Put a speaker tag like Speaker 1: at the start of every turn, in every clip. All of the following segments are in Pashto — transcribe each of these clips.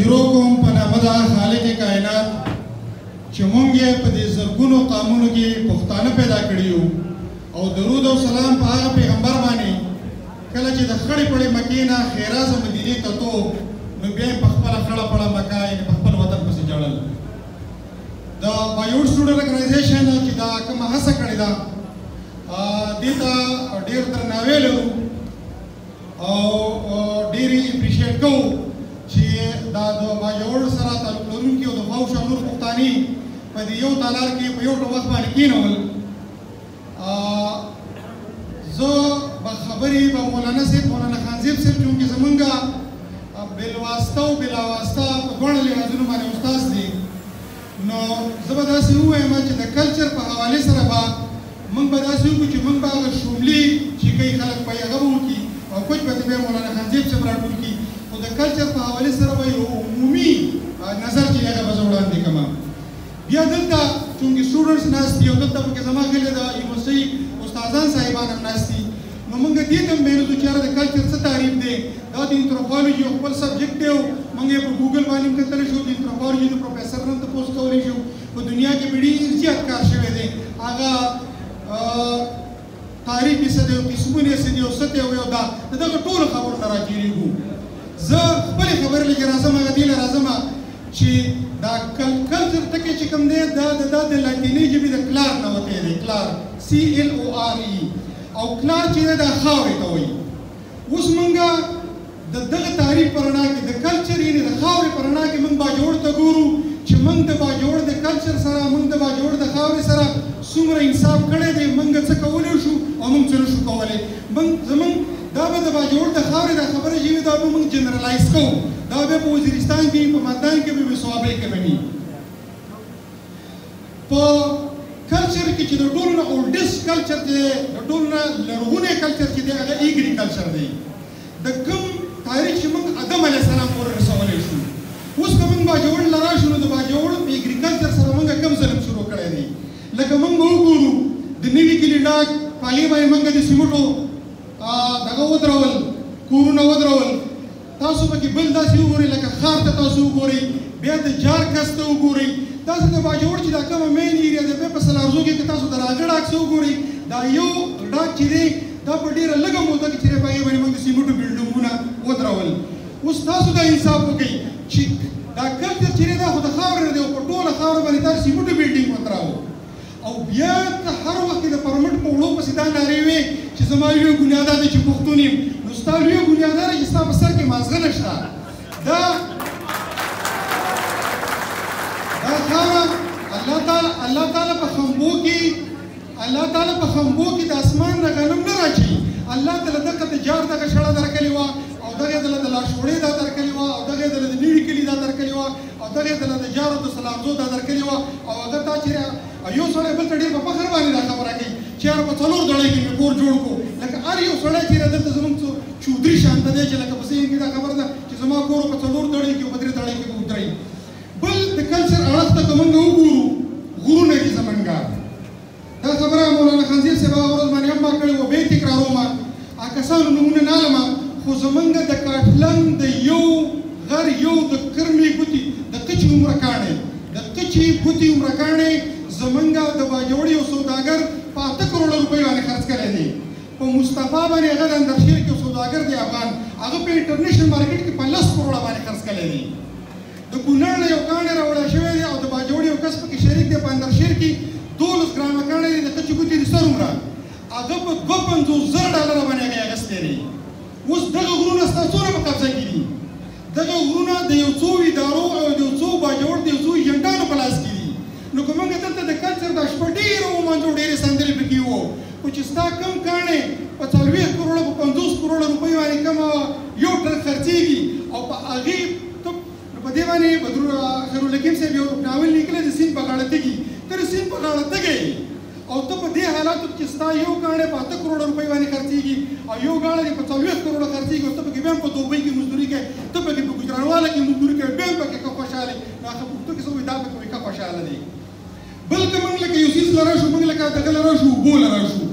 Speaker 1: شروع کوم په نامه د خالق کائنات چې مونږ یې په دې زرګونو قامونو کې پښتانه پیدا کړي یو، او درود او سلام په هغه پیغمبر باندې کله چې د خړې پړې مکې نه ښېرازه مدینې ته تلو، نو بیا یې په خپله خړه پړه مکه یعنې په خپل وطن پسې ژړل. د باجوړ سټوډنټ ارګنایزیشن چې دا کومه هڅه کړې ده، دې ته ډېر درناوی لرو او ډېر یې اپریشیټ کوو چې دا د باجوړ سره تعلق لرونکي او د خواوشا نور پښتانه په دې یو تالار کې په یو وخت باندې کېنول. زه به خبرې به مولانا صاحب، مولانا خانزیب صاحب، چونکې زمونږ بالواسطه او بلاواسطه په دواړو لحاظونو باندې استاد دي، نو زه به داسې ووایم چې د کلچر په حوالې سره به موږ به داسې وکړو چې موږ به هغه شملي چې کوي خلک به یې هغه به وکړي او کوچ به بیا مولانا خانزیب صاحب راټول کړي، خو د کلچر په حوالې سره به یو عمومي نظر چې هغه به زه وړاندې کړم. بیا دلته چونکې سټوډنټس ناست دي او دلته پکې زما خیال د یونیورسټۍ استادان صاحبان هم ناست دي، نو موږ دې ته هم ویلو چې یاره د کلچر څه تعریف دی. دا د انتروپولوژي یو خپل سبجیکټ دی او موږ یې په ګوګل باندې هم کتلی شو، د انتروپولوژي د پروفیسر نه هم تپوس کولی شو. په دنیا کې به ډېر زیات کار شوی دی، هغه تعریف یې څه دی او قسمونه یې څه دي او څه دی او یو دا د دغه ټولو خبرو نه راتېرېږو. زه خپلې خبرې لږې راځم، هغه دې له راځم چې دا کلچر ټکی چې کوم دی دا د لاتیني ژبې د کلار نه وتی دی، کلار CLORE، او کلار چې دی دا خاورې ته وایي. اوس موږ د دغه تعریف په رڼا کې د کلچر یعنې د خاورې په رڼا کې موږ باجوړ ته ګورو چې موږ د باجوړ د کلچر سره، موږ د باجوړ د خاورې سره څومره انصاف کړی دی، موږ څه کولی شو او موږ څه نه شو کولی. موږ زموږ دا به د باجوړ د خاورې دا خبره چې وي دا به موږ جنرالایز کوو، دا به په وزیرستان کې، په مردان کې به، په صوابۍ کې به وي. په کلچر کې چې د ټولو نه اولډیسټ کلچر دی، د ټولو نه لرغونی کلچر چې دی هغه ایګریکلچر دی، د کوم تاریخ چې موږ آدم علیه السلام پورې رسولی شو. اوس که موږ باجوړ له راشو نو د باجوړ په ایګریکلچر سره موږ کوم ظلم شروع کړی دی. لکه موږ به وګورو د نوي کلي ډاک په هغې باندې موږ د سیمټو دغه ودرول، کورونه ودرول. تاسو پکې بل داسې وګورئ لکه ښار ته تاسو وګورئ، بیا د جار کس ته وګورئ. تاسو د باجوړ چې دا کومه مین ایریا ده، بیا په سلارزو کې که تاسو د راغه ډاک څه وګورئ، دا یو ډاک چې دی دا په ډېره لږه موده کې چې دی په هغې باندې موږ د سیمټو بلډینګونه ودرول. اوس تاسو دا انصاف وکړئ چې دا کلچر چې دی دا خو د خاورې نه دی او په ټوله خاوره باندې تاسو سیمټو بلډینګ ودراوه. او بیا ته هر وخت د پرمټ په وړو پسې دا نارې وې چې زما لویه ګناه دا ده چې پښتون یم، نو ستا لویه ګناه دا ده چې ستا په سر کې مازغه نشته. دا دا خاوره الله تعالی په خمبو کې، الله تعالی په خمبو کې د اسمان نه غنم نه راچوي. الله تعالی دغه د جار دغه شړه درکړې وه، او دغه دله د لاشوړې دا درکړې وه، او دغه دله د نوي کلي دا درکړې وه، او دغه دله د جار او د سلارزو دا درکړې وه. او هغه تا چې یو سړی بل ته ډېر په فخر باندې دا خبره کوي چې یاره په 4 دړۍ کې مې کور جوړ کړو، لکه هر یو سړی چې دلته زموږ چودري شانته دی چې لکه په ذهن کې دا خبره ده چې زما کور په 4 دړۍ کې او په 3 دړۍ کې به ودرېږي. بل د کلچر اړخ ته که موږ وګورو، غرونه دي زمونږ. دا خبره مولانا خنزیر صاحب هغه ورځ باندې هم ما کړې وه، بیا یې تکراروم، هغه کسانو نومونه نه علمه، خو زمونږ د کاټلنګ د یو غر یو د کرمې ګوتې د قچې عمره کاڼی، د قچې ګوتې عمره کاڼی زمونږ د باجوړ یو سوداګر په 8 کروړه روپۍ باندې خرڅ کړی دی. په مصطفی باندې هغه د اندرشیر کې یو سوداګر دی افغان، هغه په انټرنیشنل مارکیټ کې په 10 کروړه باندې خرڅ کړی دی. د کونړ نه یو کاڼی راوړی شوی دی او د باجوړ یو کس پکې شریک دی په اندرشیر کې 12 ګرامه کاڼی دی د قچې ګوتې د سر عمره، هغه په 52,000 ډالره باندې هغه یې اخیستی دی. اوس دغه غرونه ستا څومره په قبضه کې دي؟ دغه غرونه د یو څو ادارو او د یو څو باجوړ د یو څو ایجنټانو په لاس کې دي. نو که موږ دلته د کلچر دا شپه ډېره ومانځو، ډېرې سندرې پکې وو، خو چې ستا کم کاڼی په 40 کروړه په 50 کروړه روپۍ باندې کوم یو ټرک خرڅېږي او په هغې ته نو په دې باندې خیرالحکیم صاحب یو ناول لیکلی د سیند په غاړه تږي، ته د سیند په غاړه تږی او ته په دې حالاتو کې چې ستا یو ګاڼی په 8 کروړه روپۍ باندې خرڅېږي او یو ګاڼی دې په 40 کروړه خرڅېږي او ته پکې بیا هم په دوبۍ کې مزدوري کوې، ته پکې په ګوجرانواله کې مزدوري کوې، بیا هم پکې ښه خوشحاله یې، نو هغه پښتو کې څه وایي؟ دا پکې وایي ښه خوشحاله دی. بل که موږ لکه یو څیز له راشو، موږ لکه دغه له راشو، اوبو له راشو،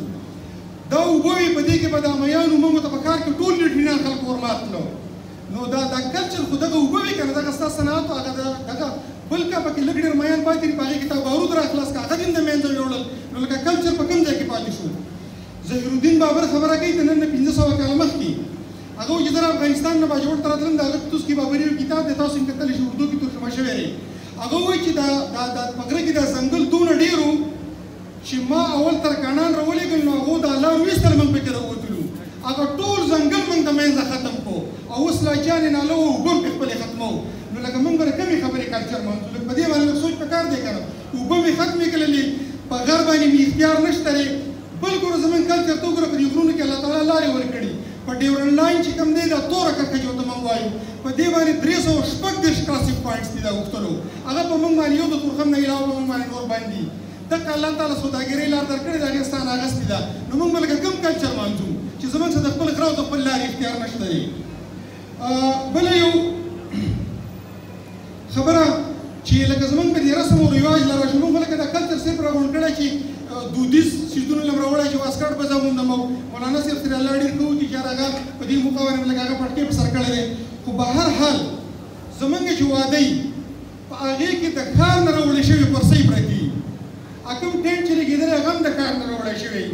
Speaker 1: دا اوبه وي په دې کې به دا میانو موږ ته په کار کې ټول لیټرینان خلک ورمات کړو. نو دا دا کلچر خو دغه اوبه وي که نه، دغه ستا صنعت هغه دغه بل که پکې لږ ډېر میان پاتې دي، په هغې کې تا بارود را خلاص کړه، هغه دې هم د منځه یوړل. نو لکه کلچر په کوم ځای کې پاتې شو؟ ظهیرالدین بابر خبره کوي د نن نه 500 کاله مخکې، هغه وایي چې زه افغانستان نه باجوړ ته راتلم، د هغه توس کې بابري یو کتاب دی، تاسو یې کتلی شئ، اردو کې ترجمه شوی دی. هغه وایي چې دا دا په غره کې دا ځنګل دونه ډېر و چې ما اول ترکانان راولېږل، نو هغو دا لار ویستل، موږ پکې راووتلو، هغه ټول ځنګل موږ د منځه ختم کړو او اوس لا چانې ناله وه، اوبه هم پرې خپلې ختموو. نو لکه موږ به د کومې خبرې کلچر منځو؟ لږ په دې باندې لږ سوچ په کار دی که نه. اوبه مې ختمې کړلې، په غر باندې مې اختیار نشته دی. بل ګوره زموږ کلچر ته وګوره، په دې غرونو کې الله تعالی لارې ورکړي. په ډیورنډ لاین چې کوم دی، دا توره کرښه چې ورته موږ وایو، په دې باندې 336 کراسینګ پوینټس دي. دا غوښتلو هغه په موږ باندې یو د تورخم نه علاوه په موږ باندې نور باندې دغه الله تعالی سوداګرۍ لار درکړې ده، هغې ستا نه اخیستې ده. نو موږ به لکه کوم کلچر منځو چې زموږ څخه د خپل غره او د خپل لارې اختیار نشته دی؟ بله یو خبره چې لکه زموږ په دې رسم او رواج لره شو، موږ لکه دا کلچر صرف راغونډ کړی چې دودیز څیزونه لم راوړی چې واسکټ به زه غوندم. مولانا صاحب سره الله ډېر ښه وکړي چې هغه په دې موقع باندې لکه هغه پټکې په سر کړی دی. خو به هر حال زمونږ چې واده وي، په هغې کې د ښار نه راوړل شوې کرسۍ پرتې، کوم ټینټ چې لګېدلی هغه هم د ښار نه راوړل شوی،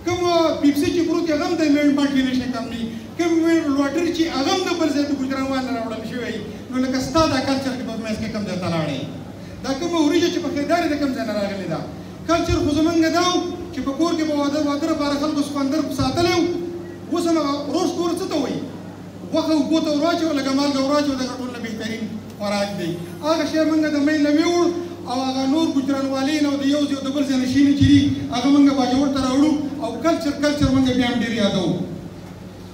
Speaker 1: کوم پیپسي چې پروت هغه هم د مین مالټي کمپني، کوم لوټر چې هغه هم د بل ځای د ګوجرانوال نه راوړل شوی. نو لکه ستا دا کلچر کې په منځ کې کوم ځای ته لاړې؟ دا کومه وریجه چې په خیدارې د کوم ځای نه راغلې ده؟ کلچر خو زمونږ دا و چې په کور کې به واده لپاره خلکو سخوندر ساتلی و. اوس هم هغه روش کور څه ته وایي؟ غوښه اوبو ته ورواچوه، لږه مالګه ورواچوه، دغه ټول نه بهترین خوراک دی. هغه شی موږ د مین نه ویوړ او هغه نور ګوجرانوالې نه او د یو ځای او د بل ځای نه شي نه چې دي، هغه موږ باجوړ ته راوړو او کلچر موږ بیا هم ډېر یادوو.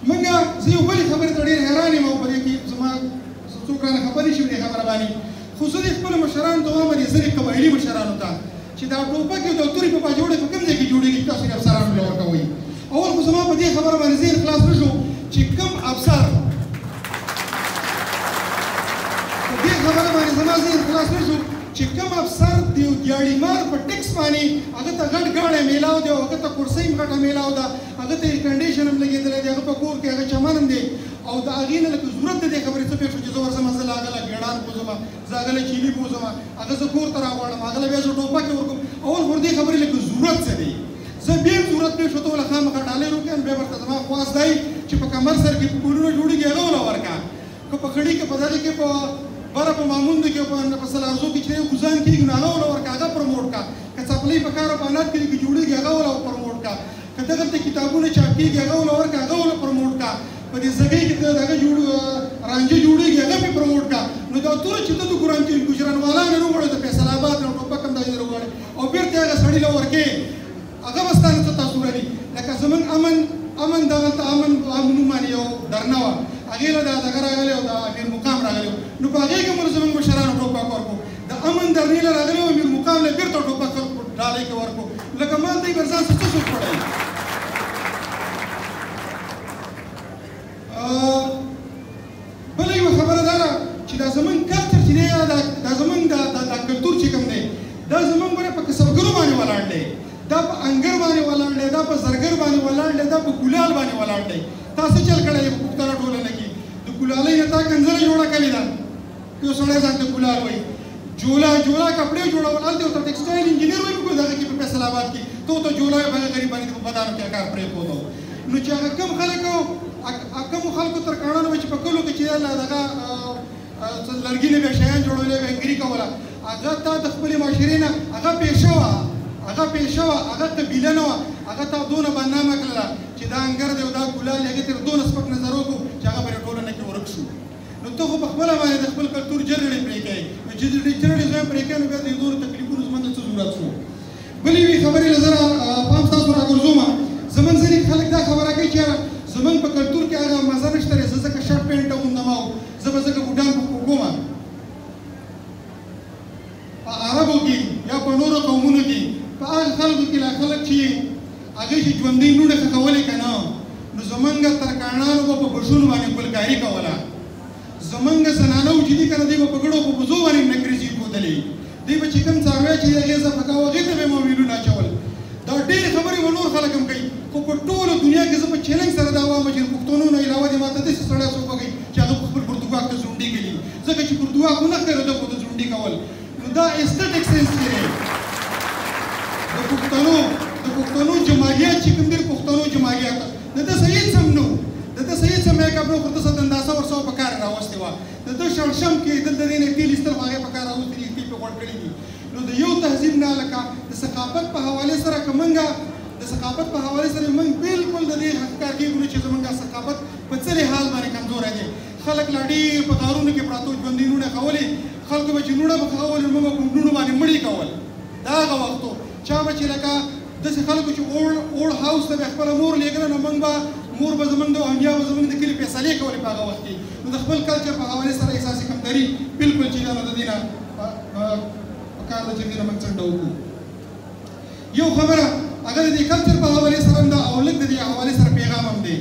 Speaker 1: موږ زه یو بلې خبرې ته ډېر حیران یم او په دې کې زما څوک رانه خبر نه شي په دې خبره باندې، خو زه دې خپلو مشرانو ته وایم، دې ځینې قبایلي مشرانو ته، چې دا ټوپک او دا تورې په باجوړ کې په کوم ځای کې جوړېږي چې تاسو یې افسرانو له ورکوئ؟ اول خو زما په دې خبره باندې ذهن خلاص نه شو چې کوم افسر، په دې خبره باندې زما ذهن خلاص نه شو چې کوم افسر د یو دیاړي مار په ټیکس باندې هغه ته غټ ګاډی میلاو دی او هغه ته کرسۍ هم غټه میلاو ده، هغه ته کنډیشن هم لګېدلی دی، هغه په کور کې هغه چمن هم دی، او د هغې نه لکه ضرورت د دې خبرې څه پېښ شو چې زه ورځم، زه له هغه له ګېډان بوځم، زه هغه له چیلي بوځم، هغه زه کور ته راغواړم، هغه له بیا زه ټوپکې ورکوم؟ اول خو دې خبرې لکه ضرورت څه دی؟ زه بیا هم ضرورت پېښ شو، ته له خامخا ډالۍ ورکړې. بیا ورته زما خواست دی چې په کمر سر کې کورونه جوړېږي، هغه وله ورکړه، که په خړي کې په دغه کې په بره په ماموندو کې په سلارزو کې چې ګوزان کېږي، نو هغه وله ورکړه، هغه پروموټ کړه. که څپلۍ په کار او په انات کې جوړېږي، هغه وله پروموټ کړه. که دغلته کتابونه چاپ کېږي، هغه وله ورکړه، هغه وله پروموټ کړه. په دې ځګۍ کې دغه جوړ رانجه جوړېږي، هغه پې پروموټ کړه. نو دا توره چې ته د ګوجرانوالانو راوغواړې، د فیصل آباد نه ټوپک هم داسې راوغواړې او بېرته هغه سړي له ورکې، هغه به ستا نه څه تاثر لري؟ لکه زمونږ امن دغلته امن نوم باندې یو درنه وه، هغې له دا دغه راغلی او د امیر مقام راغلی، نو په هغې کې مو زمونږ مشرانو ټوپک ورکړو. د امن درنې له راغلی او امیر مقام له بېرته ټوپک خلکو ډالۍ کې ورکړو. لکه مال دی بر ځان څه سوچ پړی؟ بله یوه خبره دا ده چې دا زمونږ کلچر چې دی، دا زمونږ دا کلتور چې کوم دی، دا زمونږ ګوره په کسبګرو باندې ولاړ دی، دا په انګر باندې ولاړ دی، دا په زرګر باندې ولاړ دی، دا په کولال باندې ولاړ دی. تا څه چل کړی دی په پښتنه ټولنه کې؟ د کولالۍ نه تا کنځله جوړه کړې ده. یو سړی ځان ته کولال وایي، جولا کپړې جوړول، هلته ورته ټیکسټایل انجینر وایي په دغه کې په فیصل آباد کې، ته ورته جولا وایې، په هغه غریب باندې په بدانو کې کار پرېښودو. نو چې هغه کوم خلک کومو خلکو ترکاڼانو به چې په کلو کې چې دغه لرګي نه به شیان جوړولې به انګري کوله، هغه تا د خپلې معاشرې نه هغه پیشه وه، هغه پیشه وه، هغه قبیله نه وه، هغه تا دونه بدنامه کړله چې دا انګر دی او دا ګلال، هغې ته دونه سپک نظر وکړو چې هغه پرې ټولنه کې ورک شو. نو ته خو په خپله باندې د خپل کلتور جرړې پرې کوې، نو چې جرړې ځای پرې کوې، نو بیا د نورو تکلیفونو زموږ څه ضرورت شو؟ بلې یوې خبرې له زه پام ستاسو راګرځوم. زموږ ځینې خلک دا خبره کوي چې زموږ په کلتور کې هغه مزه نشته دی، زه ځکه شرټ پېنټ اغوندم او زه به ځکه بوټان په پښو کوم. په عربو کې یا په نورو قومونو کې په هغه خلکو کې لا خلک چې هغې چې ژوندۍ نوڼې ښخولې که نه، نو زمونږ ترکاڼانو به په بشونو باندې ګلکاري کوله. زمونږ زنانه چې دي که نه، دوی به په ګړو په بزو باندې نکریزې ایښودلې، دوی به چې کوم څاروی چې هغې ذبح کاوه، هغې ته به یې موبیلونه اچول. دا ډېرې خبرې به نور خلک هم کوي، خو په ټوله دنیا کې زه په چیلنج سره دا وایم چې پښتنو نه علاوه دې ماته داسې سړی څوک وکړي چې هغه په خپل لکه چې پر دعا خو نه ښکارېده خو د ځونډي کول. نو دا aesthetic sense چې دی د پښتنو جمالیات چې کوم دي، پښتنو جمالیات د ده څه هېڅ هم نه وو، د ده څه هېڅ هم میک اپ نه وو، خو ده څه دنداسه ورسره په کار راوستې وه. د ده شړشم کې دلته دې نه تېل ایستل، خو هغې په کار راوستي دي، تېل پرې غوړ کړي دي. نو د یو تهذیب نه لکه د ثقافت په حوالې سره که موږ د ثقافت په حوالې سره موږ بالکل د دې ښکار کېږو چې زموږ ثقافت په څه لحاظ باندې کمزوری دی. خلک لا ډېر په غارونو کې پراته وو، ژوندۍ نوڼه کولې، خلکو به چې نوڼه به ښخولې موږ به په نوڼو باندې مړي کول. دا هغه وخت و چا به چې لکه داسې خلکو چې old house ته به خپله مور لېږله، نو موږ به مور به زموږ د نیا به زموږ د کلي فیصلې کولې په هغه وخت کې. نو د خپل کلچر په حوالې سره احساس کمتري بالکل چې ده، نو د دې نه په کار ده چې دې نه موږ څنډه وکړو. یو خبره هغه د دې کلچر په حوالې سره هم ده او لږ د دې حوالې سره پیغام هم دی.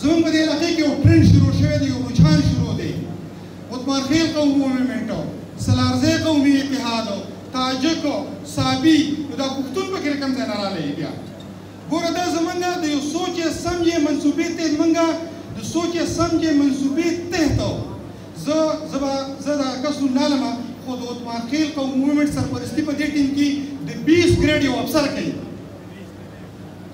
Speaker 1: زموږ په دې علاقې کې یو ټرینډ شروع شوی دی، یو رجحان شروع دی. اتمارخیل قوم موومنټ، سلارزی قومي اتحاد، تاجک، صابي، نو دا پښتون پکې کوم ځای نه راغلی. بیا ګوره دا زمونږ د یو سوچ سمجې منصوبې ته مونږ د سوچ سمجې منصوبې تحت زه زه به زه دا کس نوم نه لم، خو د اتمارخیل قوم موومنټ سرپرستي په دې ټیم کې د 20 ګریډ یو افسر کوي.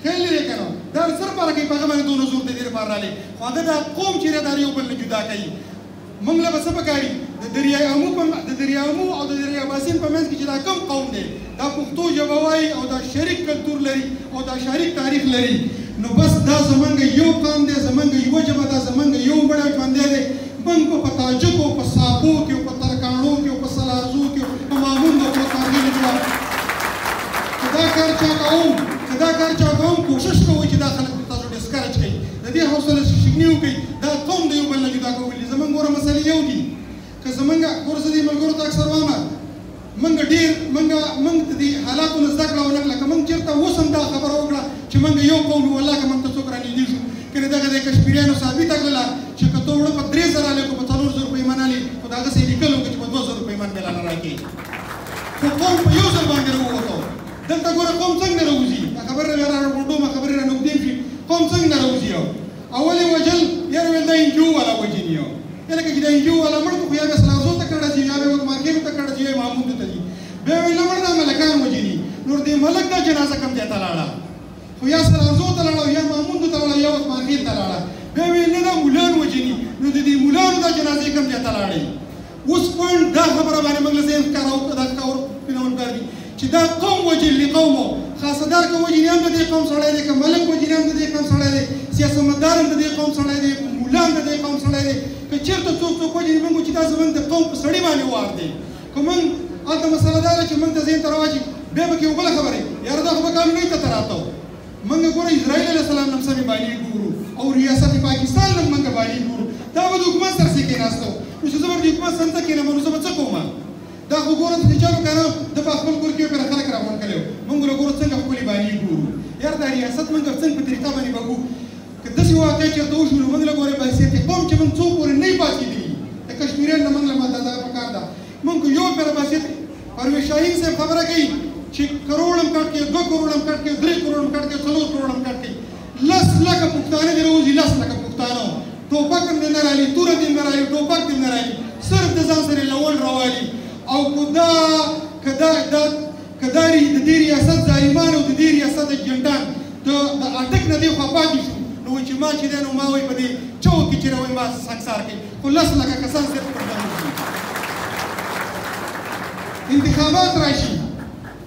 Speaker 1: خیال لرې که نه؟ دا د څه لپاره کوي؟ په هغه باندې دونه زور د دې لپاره راغلی، خو هغه دا قوم چې دی دا یو بل نه جدا کوي. موږ له به څه پکاري؟ د دریای امو د دریای امو او د دریای اباسین په منځ کې چې دا کوم قوم دی، دا پښتو ژبه وایي او دا شریک کلتور لري او دا شریک تاریخ لري، نو بس دا زمونږ یو قوم دی، زمونږ یوه ژبه ده، زمونږ یو مړی ژوندی دی. موږ په تاجکو، په سابو کې، په ترکاڼو کې، په سلارزو کې، په ماموند او په اتمانخېلو کې که دا کار چا کوم، که دا کار چا کوم، کوشش کوئ چې دا خلک تاسو discourage کړئ، د دې حوصله شکني وکړئ. دا قوم د یو بل نه جدا کول دي. زمونږ ګوره مسلې یو دي. که زمونږ ګوره زه دې ملګرو ته اکثر وایم، موږ ډېر موږ د دې حالاتو نه زده کړه ونه کړه. که موږ چېرته اوس هم دا خبره وکړه چې موږ یو قوم یو، والله که موږ ته څوک رانږدې شو، که نه دغه د کشمیریانو ثابته کړله چې که ته اوړه په 3000 رالې که په 4000 روپۍ منلې، خو د هغه څه یې لیکل وکړه چې په 2000 روپۍ من به لا نه راکړي. خو قوم په یو ځل باندې راووتو. دلته ګوره قوم څنګه راوځي؟ دا خبره بیا راغونډوم، خبرې رانږدې شي. قوم څنګه راوځي؟ اول یې وژل، یاره ویل دا انجو والا وژني، لکه چې دا انجو والا مړ کړو، خو یا به سلارزو ته کړه ځي، یا به اتمانخېلو ته کړه ځي، یا یې ماموندو ته ځي. بیا ویل نه مړ دا ملکان وژني. نور دې ملک دا جنازه کوم ځای ته لاړه؟ خو یا سلارزو ته لاړه، یا ماموندو ته لاړه، یا اتمانخېل ته لاړه. بیا ویل نه دا مولان وژني، نو د دې مولانو دا جنازې کوم ځای ته لاړې؟ اوس پوینټ دا خبره باندې موږ له ذهن ښکاره دا ښکار پینول کار دي چې دا قوم وژل دي. قوم خاصدار که وژني هم د دې قوم سړی دی، که ملک وژني هم د دې قوم سړی دی، سیاستمدار هم د دې قوم سړی دی، مولا هم د دې قوم سړی دی. که چېرته څوک څوک وژني، موږ چې دا زموږ د قوم په سړي باندې وار دی. که موږ هلته مسله دا ده چې موږ ته ذهن ته راواچي، بیا پکې یو بله خبره یاره دا خو به قانوني ته راته. موږ ګوره اسرائیل علیه السلام نه سمې بانې ګورو او ریاست پاکستان نه موږ بانې ګورو. دا به د حکومت سره څه کېناستو، نو چې زه به د حکومت سره څه کېنم، نو زه به څه کوم؟ دا خو ګوره چې چلو که نه ده په خپل کور کې پر خلک راغونډ کړی وو. موږ له ګورو څنګه ښکلې بانې ګورو. یاره دا ریاست موږ څنګه په طریقه باندې بګو؟ که داسې واقع چېرته وشو، نو موږ له ګورې په حیثیت قوم چې موږ څو پورې نه یو پاڅېدلي، د کشمیریان نه موږ له ماته دغه په کار ده. موږ یو پر حیثیت پرویز شاهین صاحب خبره کوي چې کروړ هم کټ کوي، 2 کروړ هم کټ کوي، 3 کروړ هم کټ کوي، 4 کروړ هم کټ کوي، 10 لکه پښتانه دې راوځي، 10 لکه پښتانه ټوپک هم دې نه رالي، توره دې نه رالي، ټوپک دې نه رالي، صرف د ځان سره لول راوالي. او که دا د دې ریاست ظالمان او د دې ریاست ایجنټان د اټک نه دې خوا پاتې شو، نو وایي چې ما چې دی نو ما وایي په دې چوک کې چې راوایي ما سنګسار کوي، خو 10 لکه کسان صرف پر ځان وشي. انتخابات راشي،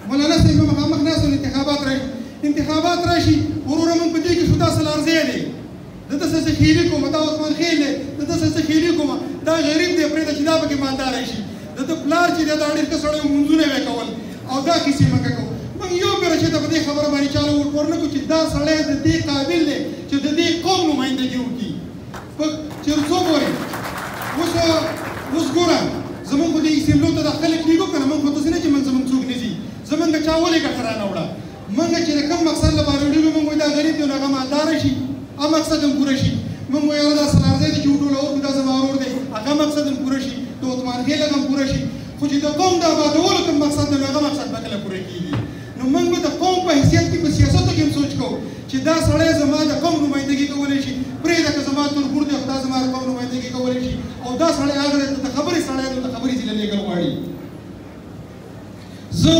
Speaker 1: مولانا صاحب مخامخ ناست، انتخابات راشي، انتخابات راشي. وروره موږ په دې کې شو، دا سلارزی دی، د ده څه خیلي کومه، دا عثمان خیل دی، د ده څه خیلي کومه، دا غریب دی، پرېږده چې دا پکې مالدار شي. د ده پلار چې دی دا ډېر ښه سړی و، لمونځونه یې کول او دا کیسې موږ کوو. موږ یو پېره چې ته په دې خبره باندې چاله ووټ ورنه کړو چې دا سړی د دې قابل دی چې د دې قوم نمایندګي وکړي. په چې څو پورې اوس ګوره زمونږ خو دې اسمبلو ته دا خلک لېږو که نه، موږ خو داسې نه چې موږ زمونږ څوک نه ځي، زمونږ چا ولې ګټه رانه وړه؟ موږ چې د کوم مقصد لپاره وړي، موږ وایو دا غریب دی نو هغه مالدار شي، هغه مقصد هم پوره شي. موږ وایو یاره دا سلارزی دی چې وټوله ورکړو، دا زما ورور دی، هغه مقصد هم پوره شي، د عثمان خېل هغه هم پوره شي. خو چې د قوم د آبادولو کوم مقصد دی نو هغه مقصد به کله پوره کېږي؟ نو موږ به د قوم په حیثیت کې په سیاستو کې هم سوچ کوو چې دا سړی زما د قوم نمایندګي کولی شي، پرېږده که زما تربور دی خو دا زما د قوم نمایندګي کولی شي او دا سړی هغه دی د خبرې سړی دی، د خبرې ځینې لېږل غواړي. زه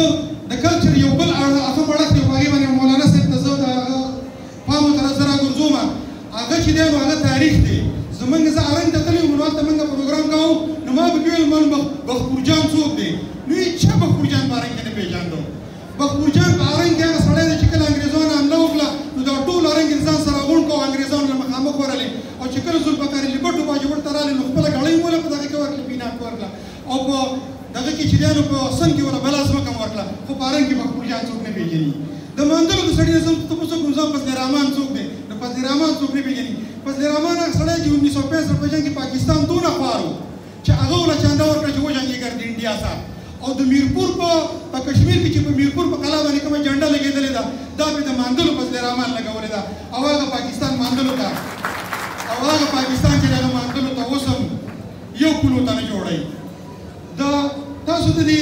Speaker 1: د کلچر یو بل اهم اړخ دی، په هغې باندې مولانا صاحب ته زه د هغه پامو ته زه راګرځوم. هغه چې دی نو هغه تاریخ دی. زمونږ زه ارنګ ته تللی وم، نو هلته موږ پروګرام کوو، نو ما پکې ویل من بخپور جان څوک دی؟ نو هېچا بخپور جان په ارنګ کې نه پېژانده. بخپور جان په ارنګ کې هغه سړی دی چې کله انګرېزانو حمله وکړه نو دا ټول ارنګ یې ځان سره غونډ کړو، انګرېزانو له مخامخ ورغلې او چې کله ذوالفقار علي بټو باجوړ ته راغلې نو خپله ګړۍ یې وله په دغه کې ورکړه، په انعام کې ورکړه او په دغه کې چې دی نو په سن کې وله بله ځمکه هم ورکړه، خو په ارنګ کې بخپور جان څوک نه پېژني. د ماندلو د سړي نه زه تپوس وکړم ځان فضل رحمان څوک دی؟ نو فضل رحمان څوک نه پېژني. فضل رحمان هغه سړی چې 1965 په جنګ کې پاکستان دونه خوار و چې هغه وله چانده ورکړه چې وجنګېږه د انډیا سره، او د میرپور په کشمیر کې چې په میرپور په قلا باندې کومه جنډه لګېدلې ده دا پې د ماندلو فضل رحمان لګولې ده، او هغه پاکستان ماندلو ته، او هغه پاکستان چې هغه ماندلو ته اوس هم یو پولو ته نه جوړوي. د تاسو د دې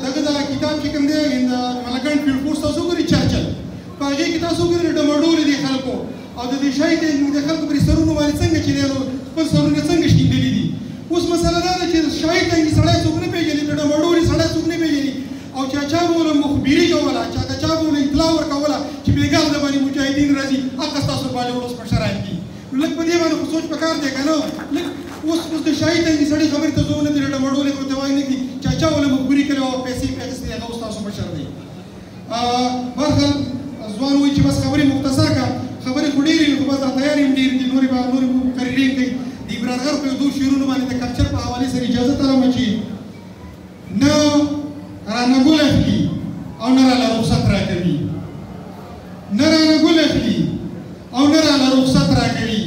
Speaker 1: دغه دا کتاب چې کوم دی د ملکنډ فیلډ فورس تاسو وګورئ، چرچل، په هغې کې تاسو وګورئ ډمډولې دي خلکو او د دې شاهي د خلکو پر سرونو باندې څنګه چې دی نو خپل سرونه څنګه شیندلي دي. اوس مسله دا ده چې شاهي تنګي سړی څوک نه پېژني، د ډمډولې سړی څوک نه پېژني، او چا چا به وله مخبري کوله، چا چا به وله اطلاع ورکوله چې بېګاه د باندې مجاهدین راځي، هغه ستاسو باجوړ اوس مشران دي. نو لږ په دې باندې خو سوچ پکار دی که نه؟ لږ اوس اوس د شاهي تنګي سړي خبرې ته زه نه دي، د ډمډولې خو ته وایي نه کړي، چا چا وله مخبري کړې وه او پیسې یې پرې اخیستې، هغه اوس ستاسو مشر دی. بهرحال ځوان وایي چې بس خبرې مختصر کړه، خبرې خو ډېرې وي خو بس دا تیارې هم ډېرې دي، نورې به نورې مقررې کوي. د ابرار غر په یو دوو شعرونو باندې د کلچر په حوالې سره اجازه طلبم چې نه رانه ګل اخلي او نه راله رخصت راکوي، نه رانه ګل اخلي او نه راله رخصت راکوي،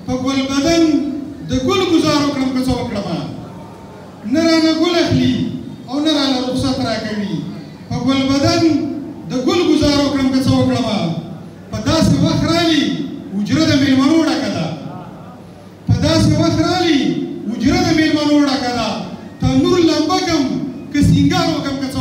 Speaker 1: په ګل بدن د ګل ګزار وکړم که څه وکړم، نه رانه ګل اخلي او نه راله رخصت راکوي، په ګل بدن د ګل ګزار وکړم که څه وکړم، په داسې وخت رالي حجره د مېلمنو ډکه ده، په داسې وخت رالي حجره د مېلمنو ډکه ده، تنور لمبه کم که سینګار وکړم که څه